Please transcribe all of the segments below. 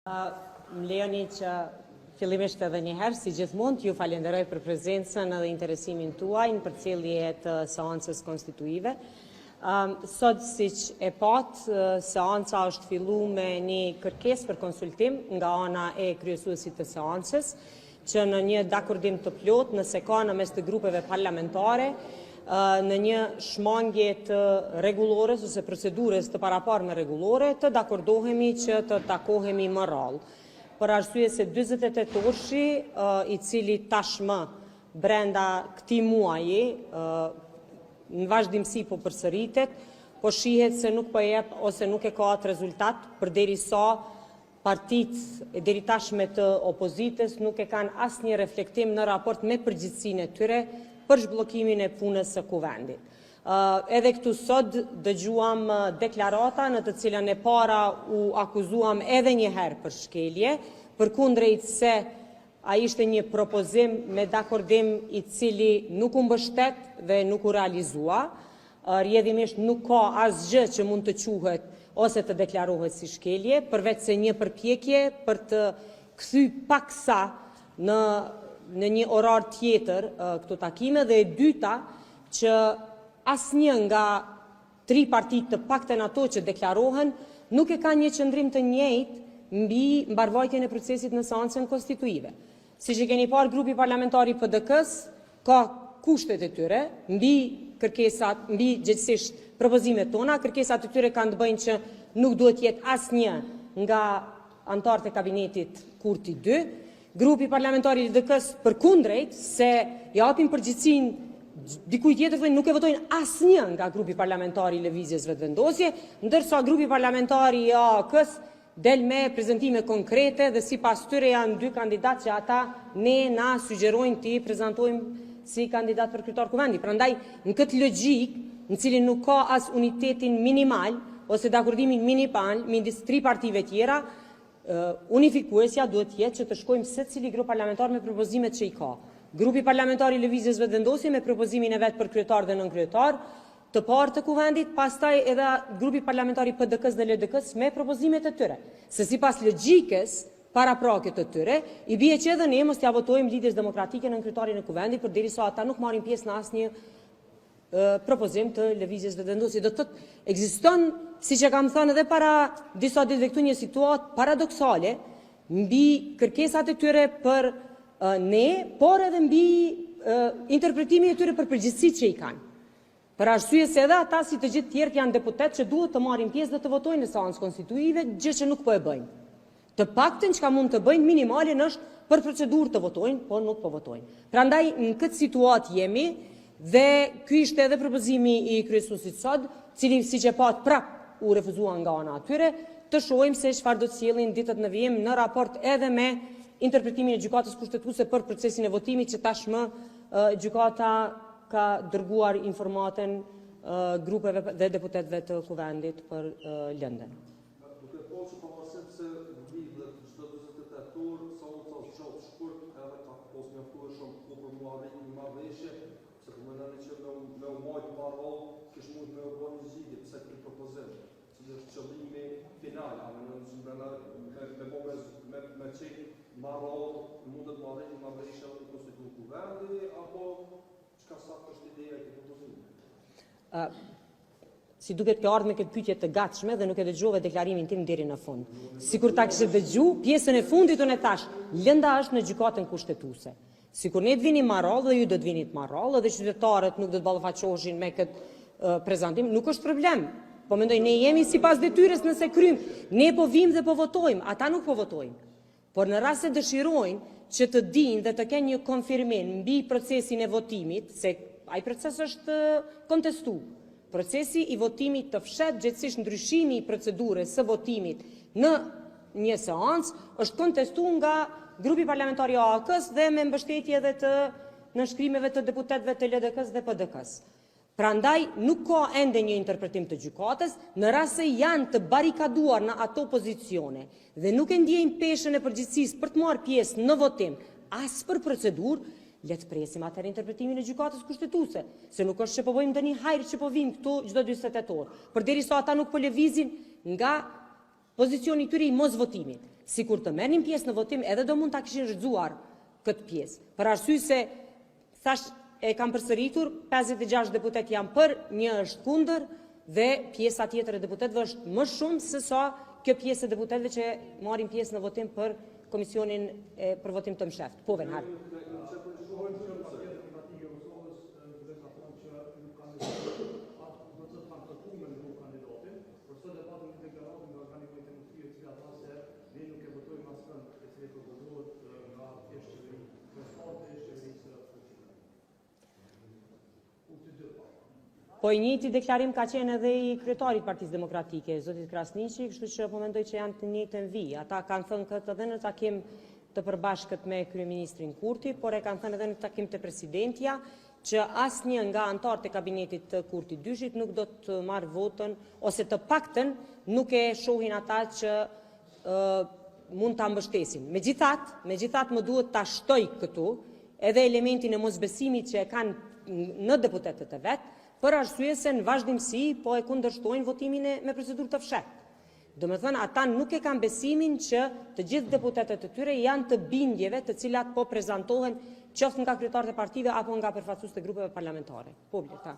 Më lejoni që fillimisht edhe një herë, si gjithmonë, t'ju falenderoj për prezencën edhe interesimin tuaj në përcjellje të seancës konstituive. Sot, siç e patë, seanca është fillu me një kërkesë për konsultim nga ana e kryesuesit të seancës, që në një dakordim të plotë, nëse ka në mes të grupeve parlamentare, në një shmangje të rregullores ose procedurës të paraparë me rregullore, të dakordohemi që të takohemi më rrallë. Për arsye se 48 orëshi, i cili tashmë brenda këtij muaji në vazhdimësi po përsëritet, po shihet se nuk po jep ose nuk e ka atë rezultat përderisa Partitë e deritashme të opozitës nuk e kanë asnjë reflektim në raport me përgjegjësinë e tyre për zhbllokimin e punës së Kuvendit. Edhe këtu sot dëgjuam deklarata në të cilën e para u akuzuam edhe një herë për shkelje, përkundrejt se ai ishte një propozim me dakordim i cili nuk u mbështet dhe nuk u realizua. Rrjedhimisht nuk ka asgjë që mund të quhet ose të deklarohet si shkelje, përveç se një përpjekje për të kthy paksa në në një orar tjetër këto takime dhe e dyta që asnjë nga tri partitë të paktën ato që deklarohen nuk e kanë një qëndrim të njëjtë mbi mbarëvajtjen e procesit në seancën konstituive. Siç e keni parë grupi parlamentar i PDK-së ka kushtet e tyre mbi kërkesat, mbi gjegjësisht propozimet tona, kërkesat e tyre kanë të bëjnë që nuk duhet të jetë asnjë nga anëtarët e kabinetit Kurti 2. Grupi parlamentar i LDK-së përkundrejt se japin përgjegjësinë dikujt tjetër thonë nuk e votojnë asnjë nga grupi parlamentar i Lëvizjes Vetëvendosje, ndërsa grupi parlamentar i AAK-së Del me prezantime konkrete dhe sipas tyre janë dy kandidatë që ata ne na sugjerojnë t'i prezantojmë si kandidat për kryetar Kuvendi. Prandaj, në këtë logjikë, në cilin nuk ka as unitetin minimal ose dakordimin minimal midis tri partive tjera, unifikuesja duhet të jetë që të shkojmë secili grup parlamentar me propozimet që i ka. Grupi parlamentar i Lëvizjes Vetëvendosje me propozimin e vet për kryetar dhe nënkryetar, të parë të Kuvendit, pastaj edhe grupi parlamentar i PDK-së dhe LDK-së me propozimet e tyre. Se sipas logjikës paraprake të tyre, i bie që edhe ne mos t'ia votojmë Lidhjes Demokratike nënkryetarin e Kuvendit, përderisa ata nuk marrin pjesë në asnjë propozim të Lëvizjes Vetëvendosje. Do të thotë, ekziston, siç e kam thënë edhe para disa ditëve këtu, një situatë paradoksale mbi kërkesat e tyre për ne, por edhe mbi interpretimin e tyre për përgjegjësitë që i kanë. Për arsye se edhe ata si të gjithë tjerët janë deputetë që duhet të marrin pjesë dhe të votojnë në seancë konstituive, gjë që nuk po e bëjnë. Të paktën çka mund të bëjnë minimalen është për procedurë të votojnë, por nuk po votojnë. Prandaj në këtë situatë jemi dhe ky ishte edhe propozimi i kryesuesit sot, cili siç e patë prap u refuzua nga ana e tyre, të shohim se çfarë do të sjellin ditët në vijim në raport edhe me interpretimin e Gjykatës Kushtetuese për procesin e votimit që tashmë gjykata ka dërguar informatën grupeve dhe deputetëve të Kuvendit për lëndën. Duke parë që pavarësisht se mblidhet çdo 48 orë, seanca zgjat shkurt edhe ka pas mjaftueshëm kohë për mu arrit një marrëveshje, pse po mendoni që me me u majt ma rrallë kish mund me u bë një zgjidhje, pse ky propozim? Cili është qëllimi final, a mendoni që brenda me me bo me me me qenë ma rrallë mundet me arrit një marrëveshje edhe me konstitu kuvendi apo çka saktë është ideja e këtij propozimi? Si duket ke ardhur me këtë pyetje të gatshme dhe nuk e dëgjove deklarimin tim deri në fund. Sikur ta kishe dëgju, pjesën e fundit unë e thash, lënda është në gjykatën kushtetuese. Sikur ne të vinim ma rrallë dhe ju do të vinit ma rrallë dhe qytetarët nuk do të ballafaqoheshin me këtë prezantim, nuk është problem. Po mendoj ne jemi sipas detyrës nëse krym, ne po vim dhe po votojmë, ata nuk po votojnë. Por në rast se dëshirojnë që të dinë dhe të kenë një konfirmim mbi procesin e votimit, se ai proces është kontestu, procesi i votimit të fshehtë, gjegjësisht ndryshimi i procedurës së votimit në një seancë, është kontestu nga grupi parlamentar i AAK-së dhe me mbështetje edhe të nënshkrimeve të deputetëve të LDK-së dhe PDK-së. Prandaj nuk ka ende një interpretim të gjykatës, në rast se janë të barrikaduar në ato pozicione dhe nuk e ndjejnë peshën e përgjegjësisë për të marrë pjesë në votim, as për procedurë, le të presim atëherë interpretimin e Gjykatës Kushtetuese, se nuk është që po bëjmë ndonjë hajr që po vijmë këtu çdo 48 orë, përderisa ata nuk po lëvizin nga pozicioni i tyre i mosvotimit. Sikur të merrnin pjesë në votim edhe do mund ta kishin rrëzuar këtë pjesë. Për arsye se thash e kam përsëritur, 56 deputetë janë për, një është kundër dhe pjesa tjetër e deputetëve është më shumë se sa kjo pjesë e deputetëve që marrin pjesë në votim për komisionin e për votim të msheftë. Po, Venhar. Po i njëjti deklarim ka qenë edhe i kryetarit të Partisë Demokratike, zotit Krasniqi, kështu që po mendoj që janë të njëjtën vijë. Ata kanë thënë këtë edhe në takim të përbashkët me kryeministrin Kurti, por e kanë thënë edhe në takim te presidentja që asnjë nga anëtarët e kabinetit të Kurti dyshit nuk do të marrë votën ose të paktën nuk e shohin ata që mund ta mbështesin. Megjithatë, megjithatë më duhet ta shtoj këtu edhe elementin e mosbesimit që e kanë në deputetët e vet, për arsye se në vazhdimësi po e kundërshtojnë votimin e me procedurë të fshehtë. Domethënë, ata nuk e kanë besimin që të gjithë deputetët e tyre janë të bindjeve të cilat po prezantohen qoftë nga kryetarët e partive apo nga përfaqësuesit e grupeve parlamentare. Po, Blerta.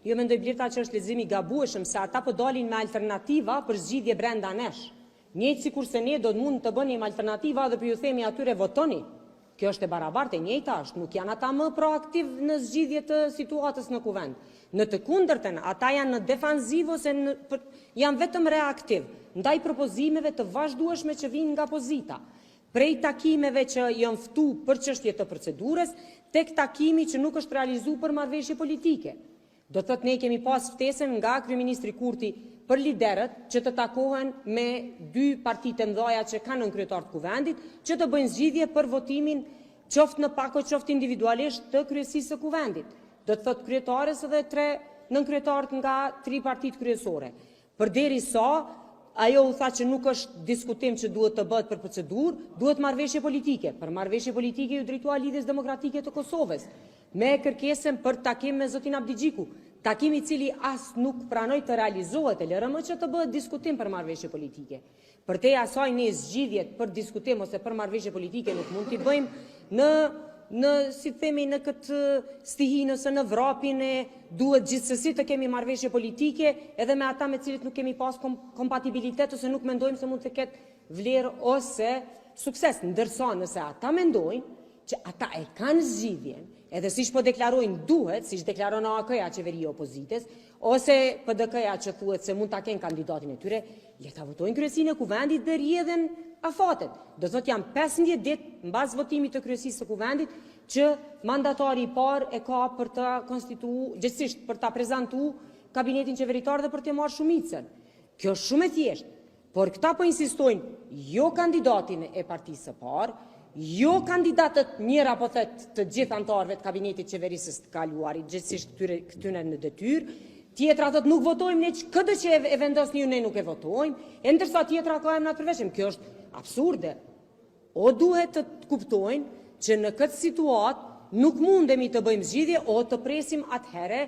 Jo mendoj Blerta që është lexim i gabueshëm se ata po dalin me alternativa për zgjidhje brenda nesh. Njëjtë sikurse ne do të mund të bënim alternativa dhe po ju themi atyre votoni. Kjo është e barabartë, e njëjta është, nuk janë ata më proaktiv në zgjidhje të situatës në Kuvend. Në të kundërtën, ata janë në defanzivë ose në, për, janë vetëm reaktiv ndaj propozimeve të vazhdueshme që vijnë nga pozita. Prej takimeve që janë ftu për çështje të procedurës, tek takimi që nuk është realizu për marrëveshje politike. Do të thotë ne kemi pas ftesën nga kryeministri Kurti për liderët që të takohen me dy partitë e mëdha që kanë nënkryetar të Kuvendit, që të bëjnë zgjidhje për votimin qoftë në pako, qoftë individualisht të kryesisë së Kuvendit. Do të thotë kryetares edhe tre nënkryetarët nga tri partitë kryesore. Përderisa ajo u tha që nuk është diskutim që duhet të bëhet për procedurë, duhet marrëveshje politike. Për marrëveshje politike ju drejtua Lidhjes Demokratike të Kosovës me kërkesën për takim me zotin Abdixhiku, takim i cili as nuk pranoi të realizohet, e lëre më që të bëhet diskutim për marrëveshje politike. Përtej asaj ne zgjidhjet për diskutim ose për marrëveshje politike nuk mund t'i bëjmë në në si themi në këtë stihinë ose në vrapin e duhet gjithsesi të kemi marrëveshje politike edhe me ata me cilët nuk kemi pas kom kompatibilitet ose nuk mendojmë se mund të ketë vlerë ose sukses. Ndërsa nëse ata mendojnë që ata e kanë zgjidhjen, edhe siç po deklarojnë duhet, siç deklaron AAK-ja qeveri e opozitës, ose PDK-ja që thuhet se mund ta kenë kandidatin e tyre, le ta votojnë kryesinë e Kuvendit dhe rrjedhin afatet. Do thotë janë 15 ditë mbas votimit të kryesisë së Kuvendit që mandatari i parë e ka për ta konstitu, gjegjësisht për ta prezantu kabinetin qeveritar dhe për të marrë shumicën. Kjo është shumë e thjeshtë. Por këta po insistojnë jo kandidatin e partisë së parë, jo kandidatët njëra po thot të gjithë anëtarëve të kabinetit qeverisës të kaluarit, gjegjësisht këtyre këtyre në detyrë, tjetra thot nuk votojmë ne këtë që e vendosni ju ne nuk e votojmë, e ndërsa tjetra ka emra të përveçëm. Kjo është absurde. O duhet të kuptojnë që në këtë situatë nuk mundemi të bëjmë zgjidhje o të presim atëherë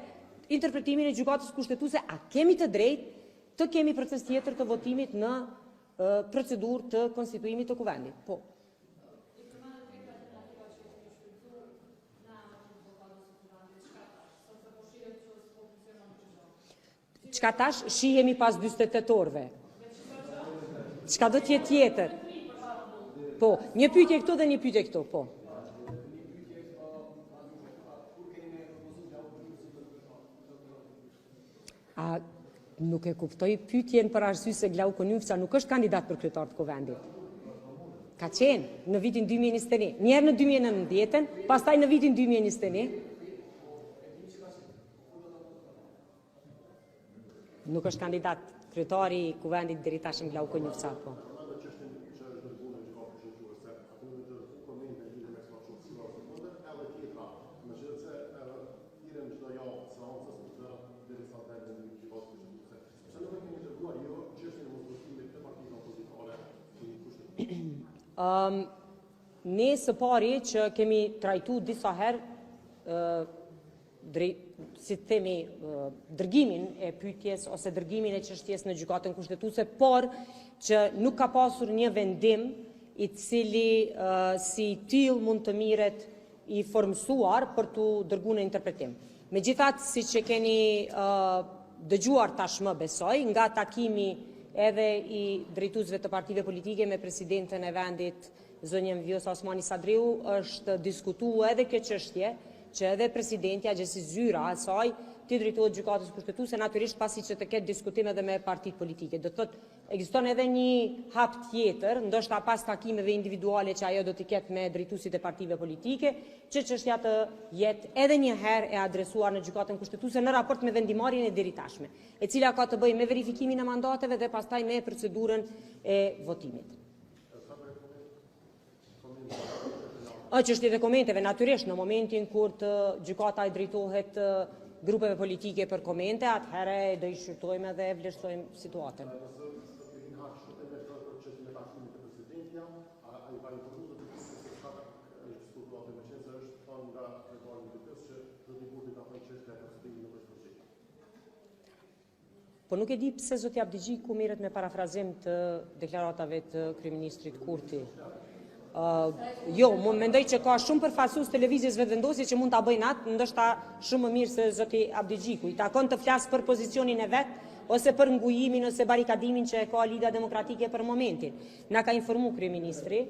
interpretimin e gjykatës kushtetuese, a kemi të drejtë të kemi proces tjetër të votimit në procedurë të konstituimit të kuvendit. Po. Çka tash shihemi pas 48 orëve? Çka do të jetë tjetër? Po, një pyetje këtu dhe një pyetje këtu, po. A nuk e kuptoj pyetjen për arsye se Glauk Konjufca nuk është kandidat për kryetar të kuvendit. Ka qenë në vitin 2021, një herë në 2019, pastaj në vitin 2021. Nuk është kandidat kryetari i Kuvendit deri tashëm Glauk Konjufca, po. Um, ne së pari që kemi trajtu disa herë uh, drejt, si të themi, dërgimin e pyetjes ose dërgimin e çështjes në Gjykatën Kushtetuese, por që nuk ka pasur një vendim i cili si i tillë mund të merret i formësuar për t'u dërgu në interpretim. Megjithatë, siç e keni dëgjuar tashmë besoj, nga takimi edhe i drejtuesve të partive politike me presidenten e vendit, zonjën Vjosa Osmani Sadriu, është diskutu edhe kjo çështje, që edhe presidentja, gjegjësisht zyra e saj, t'i drejtohet Gjykatës Kushtetuese, natyrisht pasi që të ketë diskutim edhe me partitë politike. Do të thotë, ekziston edhe një hap tjetër, ndoshta pas takimeve individuale që ajo do t'i ketë me drejtuesit e partive politike, që çështja të jetë edhe një herë e adresuar në Gjykatën Kushtetuese në raport me vendimmarrjen e deritashme, e cila ka të bëjë me verifikimin e mandateve dhe pastaj me procedurën e votimit. Ë çështjet e komenteve, natyrisht në momentin kur të gjykata i drejtohet grupeve politike për komente, atëherë do i shqyrtojmë edhe vlerësojmë situatën. Po nuk e di pse zoti Abdixhiku merret me parafrazim të deklaratave të kryeministrit Kurti. Uh, jo, më mendoj që ka shumë përfaqësues të lëvizjes Vetëvendosje që mund ta bëjnë atë, ndoshta shumë më mirë se zoti Abdixhiku. I takon të flasë për pozicionin e vet ose për ngujimin ose barikadimin që e ka Lidhja Demokratike për momentin. Na ka informu kryeministri,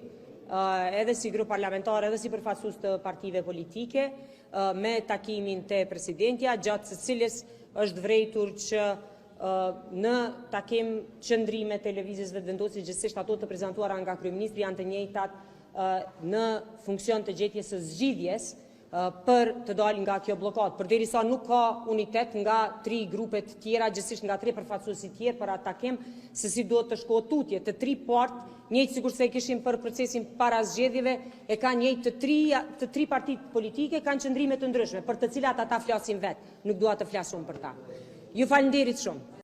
uh, edhe si grup parlamentar, edhe si përfaqësues të partive politike, uh, me takimin te presidentja, gjatë së cilës është vërejtur që në takim qëndrimet e Lëvizjes Vetëvendosje, gjegjësisht ato të prezantuara nga kryeministri janë të njëjtat në funksion të gjetjes së zgjidhjes për të dalë nga kjo bllokadë. Përderisa nuk ka unitet nga tri grupet tjera, gjegjësisht nga tri përfaqësuesit tjerë për atë takim, se si duhet të shkohet tutje. Të tri part, njëjtë sikurse e kishim për procesin para zgjedhjeve, e kanë njëjtë të tri të tri partitë politike kanë qëndrime të ndryshme, për të cilat ata flasin vetë. Nuk dua të flas unë për ta. Ju faleminderit shumë.